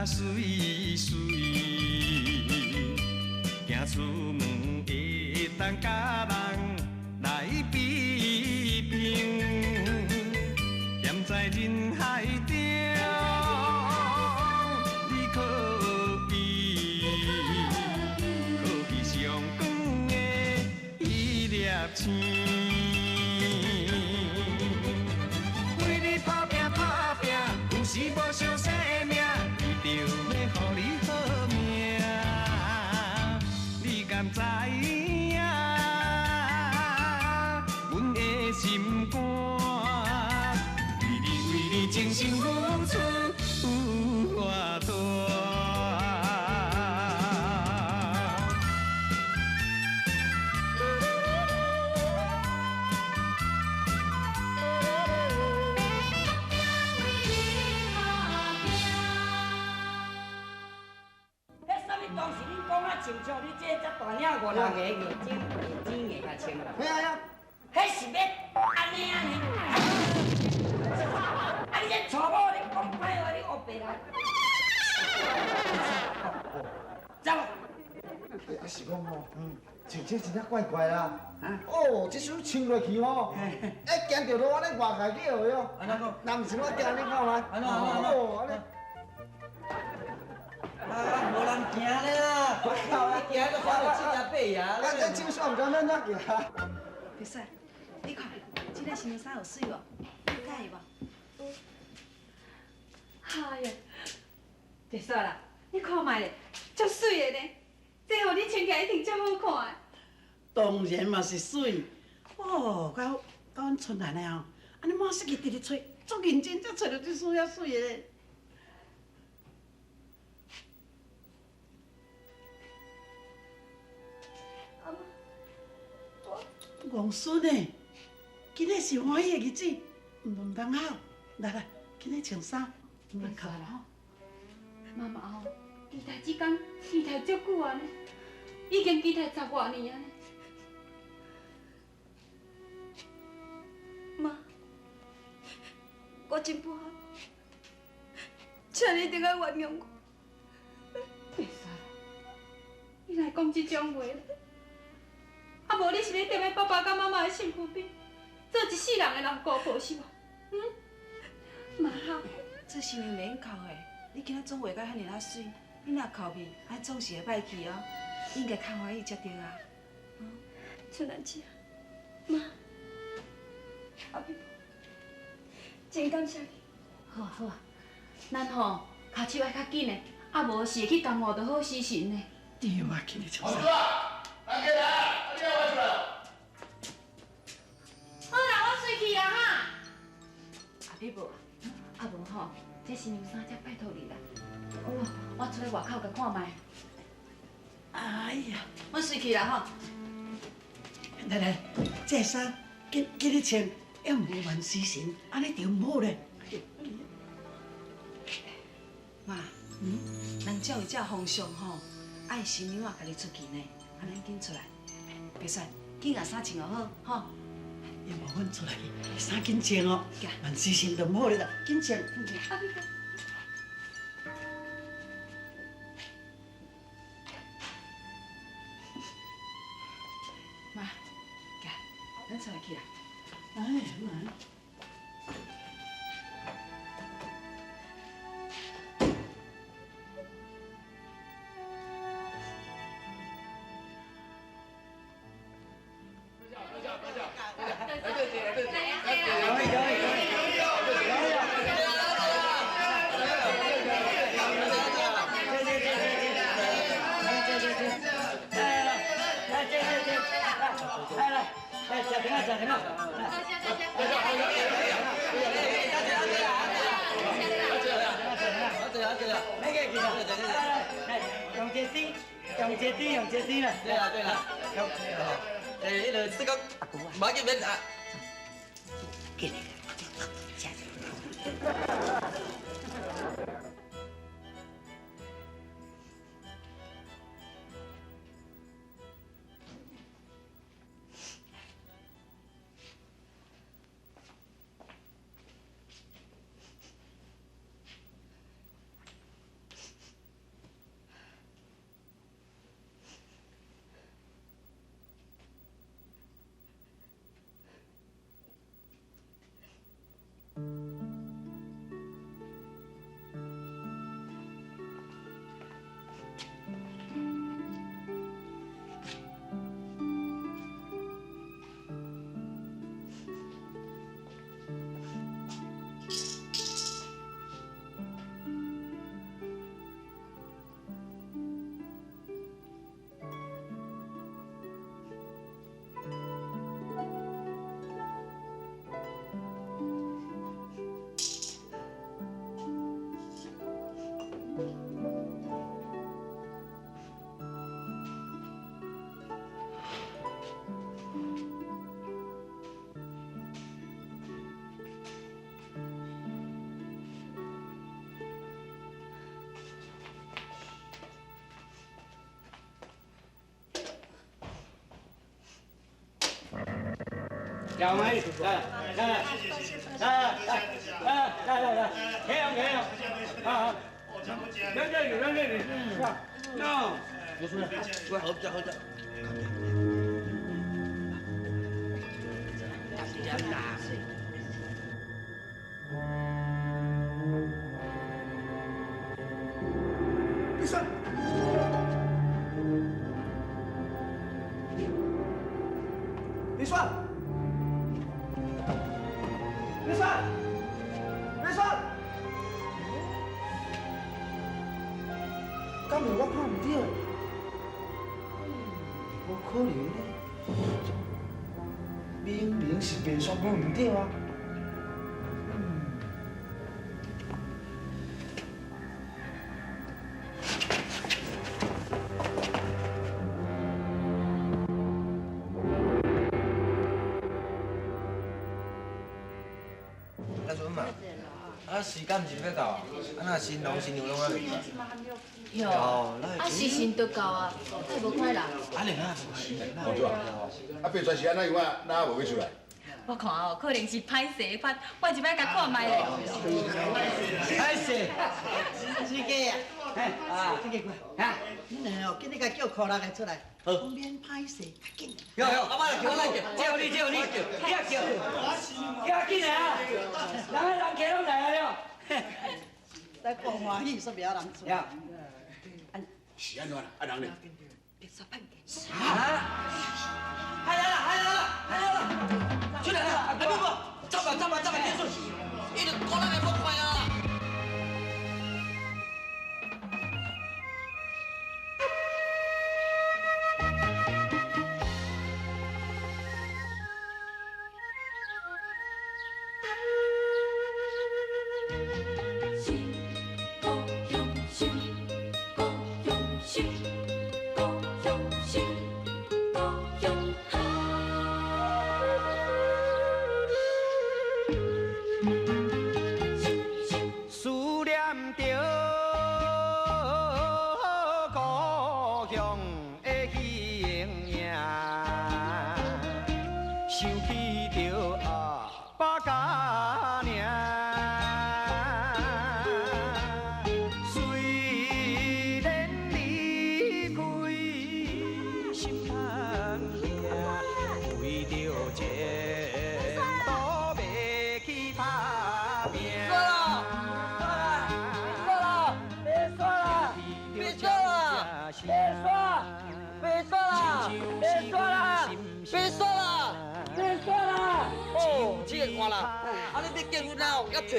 甲水水，行出门会当佮人来比拼，踮在人海中，你可比，可比上光的彼粒星。为你打拼打拼，有时无相生命，为著欲予你好命，你敢知影？阮的心肝，为你为你真心付出有偌大。彼啥物当时恁讲啊，亲像你这遮大领五六个眼睛眼睛眼甲穿啦。嘿啊呀！彼是欲按呢按呢。啊！你这娶某，你讲歹话，你乌白来。走。啊是讲吼，穿这真正怪怪啦。哦，这身穿落去吼，哎，行著路按呢外界去学哟。按怎讲？若毋是我行，你看覓？按怎按怎？哦，按呢。啊，無人行咧啦！我靠，你行到看到七爺八爺。啊，這手煞毋知按怎行。白雪，你看，這个新娘衫有媠無？你有佮意無？哎呀，白雪啦，你看覓咧，足媠的呢，這予你穿起來一定足好看的。當然嘛是媠，哦，到到阮春蘭的吼，按呢滿世界佇咧揣，足認真才揣著這束遐媠的咧。阿媽，我王孫呢？今日是歡喜的日子，毋通哭。來來，緊去穿衫，毋通哭啦吼。媽媽吼，期待這工期待足久啊呢，已經期待十外年啊呢。媽，我真不好，請你一定愛原諒我。白雪，你哪會講這種話？啊，無你是咧踮咧爸爸佮媽媽的身軀邊，做一世人的老姑婆是無？嗯？媽哈，做新娘免哭的，你今仔妝畫甲遐爾仔媠，你若哭面，按總是會歹去哦。應該較歡喜才對啊。春蘭姐，媽，阿婆，真感謝你。好啊好啊，咱吼跤手愛較緊的，啊無是會去耽誤著好時辰的。對啊，緊去穿衫。王叔啊，人過來啊，你也我出來。好啦，我隨去啦哈。阿伯母，啊無吼，這新娘衫才拜託你啦。我出來外口共看覓。哎呀，我隨去啦吼。來來，這衫緊緊去穿，猶無萬時辰，按呢就毋好咧。媽，人照伊這風俗吼，愛新娘仔家己出去呢，啊，咱緊出來，白雪，緊共衫穿好吼。猶無阮出來，衫緊穿哦，萬時辰就毋好咧啦，緊穿。媽，行，咱出來去啦。哎，來。對啦對啦，欸，彼个這個，無要緊免啊。緊來，食。来来来来来来来来，起用起用，啊，来这里来这里，喏，好食好食。别说。别说，别说，别说，敢是我看唔对？无可能呢，明明是白雪无毋对啊。啊，时间毋是欲到啊？啊，若新郎新娘拢还袂到。哟，啊，时辰都到啊，太无快啦。啊，你啊，公主啊，啊，白雪是按怎样啊？哪无欲出来？我看哦，可能是歹势发，我一摆共看觅咧。歹势，是假啊！啊，这个啊，你两哦，今日共叫苦力的出来，讲免歹势，较紧。哟哟，阿妈来叫，我来叫，叫你叫你叫，叫叫，叫紧来啊！人人客拢来啊了。来讲欢喜，煞袂晓人出。是按怎啦？啊人呢？啊！来来了，来了，来了！出来啦！阿母，走吧走吧走吧，结束。伊就过来来无快啊！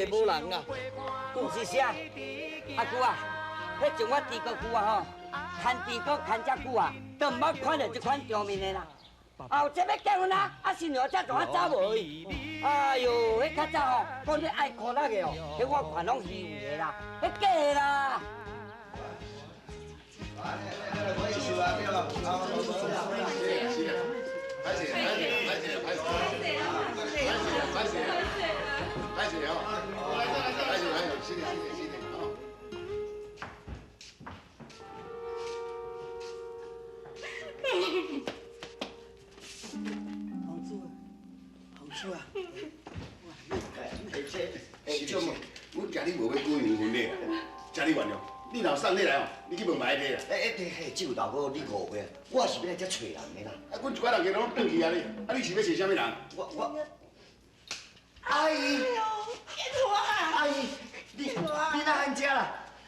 无人啊！是啥？阿姑啊，彼从我治国久啊吼，牵治国牵遮久啊，都毋捌看到这款场面的啦。啊，有这欲结婚啊，啊新娘才怎啊走无去？哎哟，彼较早吼，讲你爱苦力的哦，彼我看拢虚伪的啦，彼假的啦。歹势，歹势，歹势，歹势，歹势，歹势哦，歹势，歹势，是的，是的，是的，哦。公主，公主啊！哎，舅母，阮今日无欲举行婚礼啦，请你原谅。你若有送礼来哦，你去问嘛爱摕啦。哎哎，这位大哥，你误会啊，我是欲来遮揣人的啦。啊，阮一寡人客拢转去啊，你，啊你是欲揣啥物人？我，阿姨，哎呦，阿姨，你哪喺遮啦？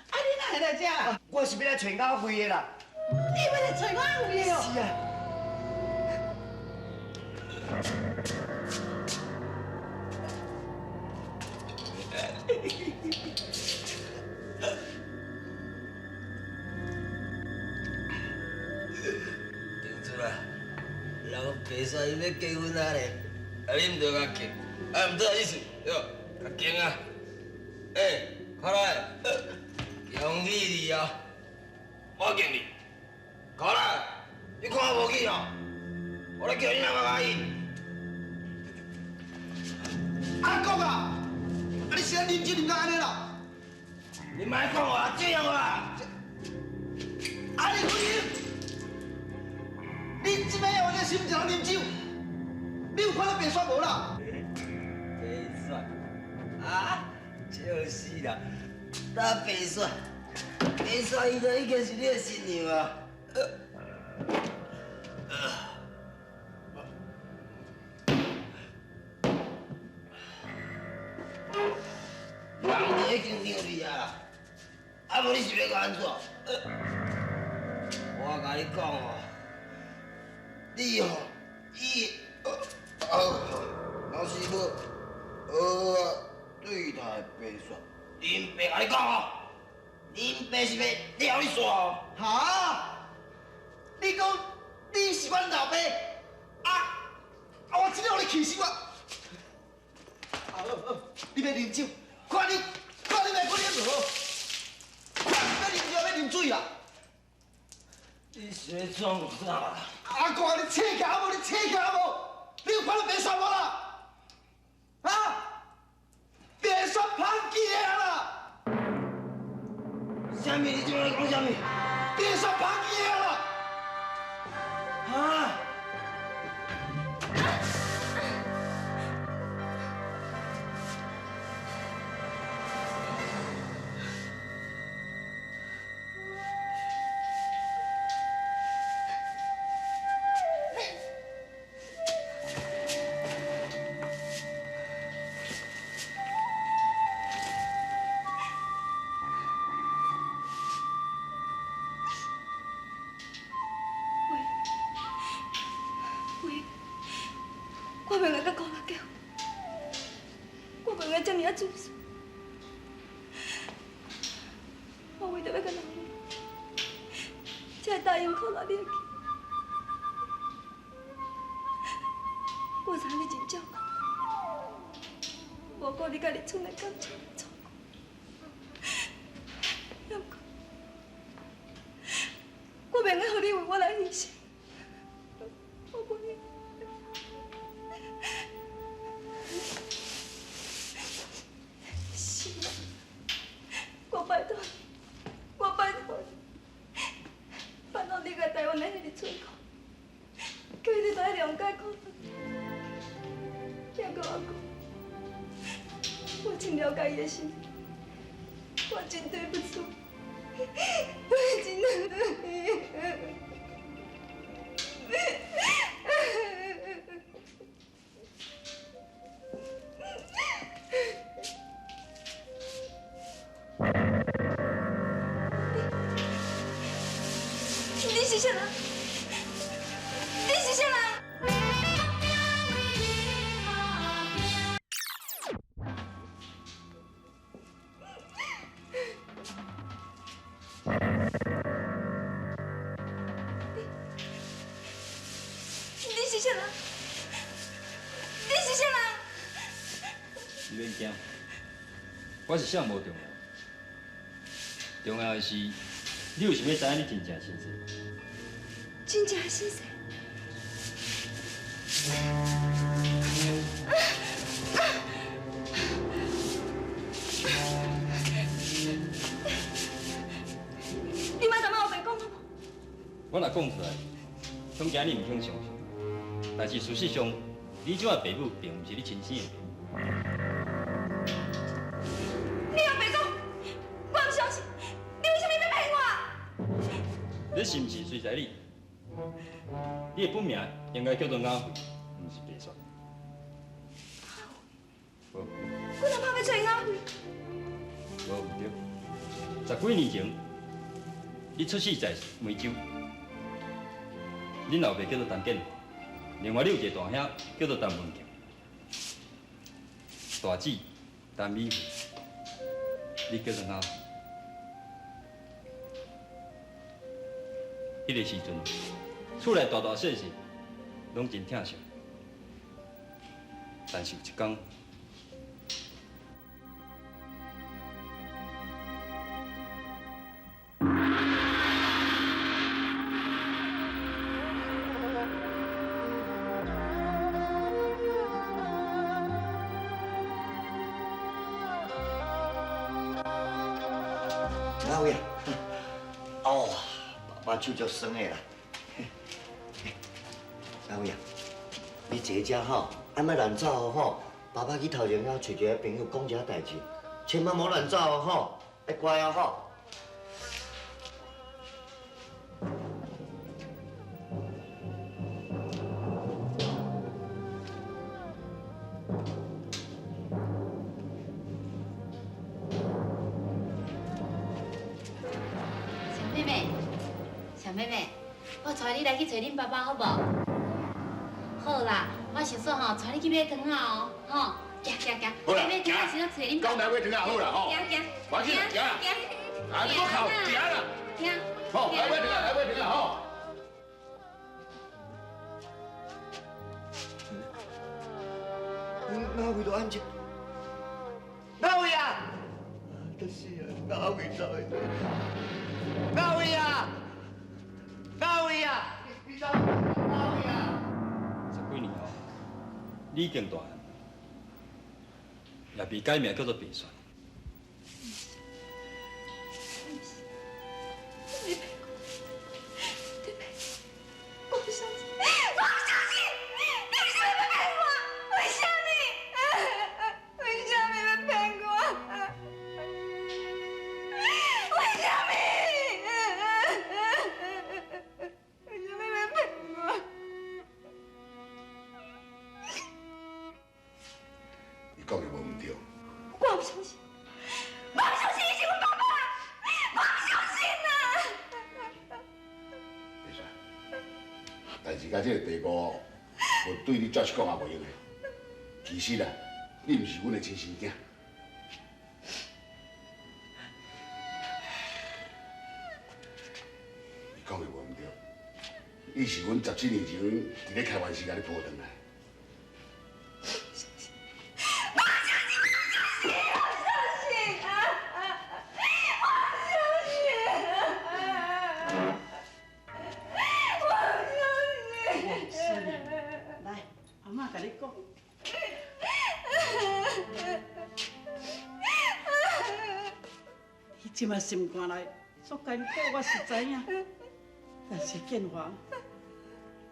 啊，你哪会来遮啦？我是欲来揣阿辉的啦。你欲来揣阿辉的哦？是啊。顶出来，人白煞伊欲结婚啊咧，啊你毋著共敬，啊毋对意思，对，共敬啊！欸，快来，恭喜你啊！我敬你，快来，你看我无去哦，我来叫你阿妈阿姨。阿公啊，啊你是按啉酒啉到按呢啦？你莫讲话，这样啦！啊你鬼！你这摆有这心情啉酒，你有看到白雪無啦？白雪啊，笑死人！打白雪，白雪伊就已经是你的新娘啊！人就已经让你啊，啊无你是欲阁按怎？我共你讲哦，你吼，伊，若是无好啊对待白雪，恁爸共你讲哦，恁爸是欲掠你煞哦。哈？你讲你是阮老爸？啊啊！我真正予你气死我！啊好好，你欲啉酒？看你，看你欲搁啉就好。看你欲啉酒，欲啉水啦。你是咧创啥啦？阿哥，你醒起来无？你醒起来无？你有看到白雪无啦？啊！白雪芳去的啦！啥物？你这摆讲啥物？白雪芳去的啦！啊！我袂用佮孤单结婚，我袂用这尔仔自私。我为著欲佮人离，才会答应苦拉你的去。我知你真照顾我，无过你佮立春的感情错过，不过我袂用予你为我来牺牲，我不用。是啊，我拜托你，我拜托你，拜托你来台湾的彼个村口，叫伊哋来谅解苦拉。听过阿公，我真了解伊的心，我真对不起，我真对不起。你是啥人？你是啥人？你是啥人？你是啥人？你免惊，我是啥无重要，重要的是你有想欲知影你真正身世？真正身世？你莫踮仔乌白讲好无？我若讲出来，恐惊你毋肯相信。但是事实上，你这马爸母并毋是你亲生的爸母。你乌白讲，我毋相信。你为啥物欲骗我？你是毋是随在你？你的本名应该叫做阿慧，毋是白雪。无。我哪怕欲揣阿慧？无毋对。十几年前，你出世在梅州，恁老爸叫做陈建华，另外你有一个大兄叫做陈文强，大姊陈美惠，你叫做阿慧。彼个时阵，厝内大大细细拢真疼惜，但是有一天。阿伟啊，哦，爸爸手足酸的啦。阿伟啊，你坐遮吼，啊莫乱走哦吼。爸爸去头前遐揣一个朋友讲一下代志，千万莫乱走哦吼，爱乖哦吼。小妹妹，小妹妹，我带你来去找恁爸爸好无？好啦，我想说吼，带你去买糖仔哦，吼，行行行，好啦，买糖仔时阵找恁爸。讲来买糖仔好啦吼，行行，赶紧行，啊，你阁哭，行啦，行，好，来买糖仔，来买糖仔吼。哪位都安静？哪位啊？就是啊，哪位走的？哪位啊？哪位啊？你走？哪位啊？十几年后，你已经大汉，也被改名叫做白雪。你骗我，你骗我，我不相信，我不相信，你为什么要骗我？为什么？为什么要骗我？为什么？为什么要骗我？你讲的无毋对。我不相信，我不相信伊是阮爸爸，我不相信啊！白雪，代志到这个地步，我对你照实讲也无用的。其实啊，你毋是阮的亲生囝。你讲的无毋对，你是阮十七年前伫咧开玩时共你抱转来。来，阿嬷共你讲。你这摆心肝内足艰苦，我是知影。但是建华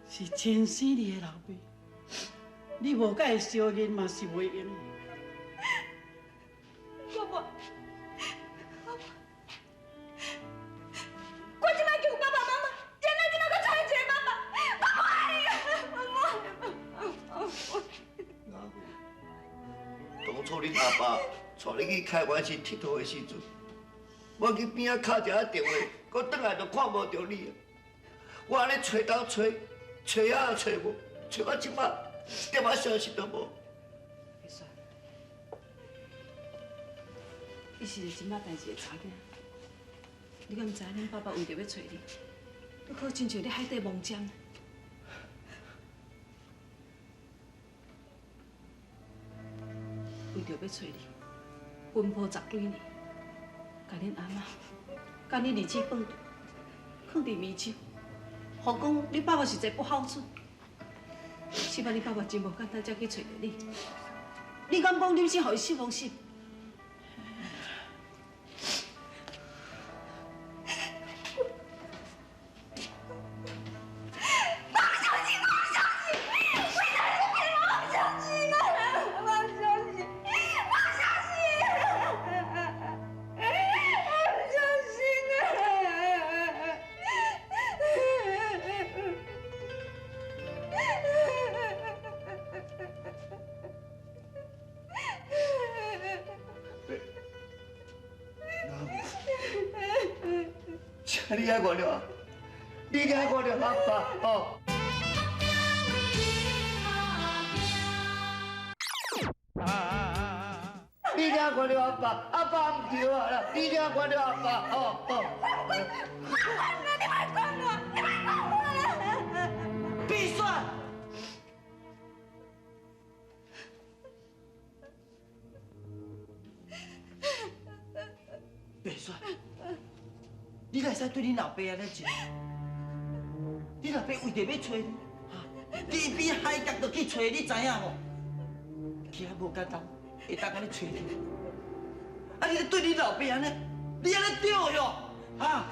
是亲生你的老爸，你无佮伊相认嘛是袂用。我无，我这摆求爸爸妈妈，然后这摆阁娶一个爸爸，我无爱啊，我无爱。当初恁阿爸带你去开元寺佚佗的时阵，我去边仔敲一下电话，阁转来就看无著你啊！我按呢揣东揣，揣啊也揣无，揣到这摆一点仔消息都无。白雪，你是个真捌代志的查囝，你敢知恁爸爸为著欲揣你，你好亲像咧海底摸针。为著欲揣你，奔波十几年，共恁阿嬷、共恁二姊放囥伫湄洲，予讲你爸爸实在不孝顺。这摆你爸爸真无简单，才去揣著你。你敢讲你是予伊失望死？我不相信，我不相信，为啥你骗我？我不相信啊！我不相信，我不相信，我不相信啊！请你爱原谅我，你爱原谅阿爸哦。你爱原谅阿爸，阿爸毋对啊啦！你爱原谅阿爸哦哦。我你莫管我，你莫管我啦！白雪，白雪，你哪会使对恁老爸按呢做？你老爸为著欲揣你，伫边海角就去揣，你知影无？其实无简单，会当按呢揣你。啊！你咧对你老爸按呢，你按呢对哟，哈？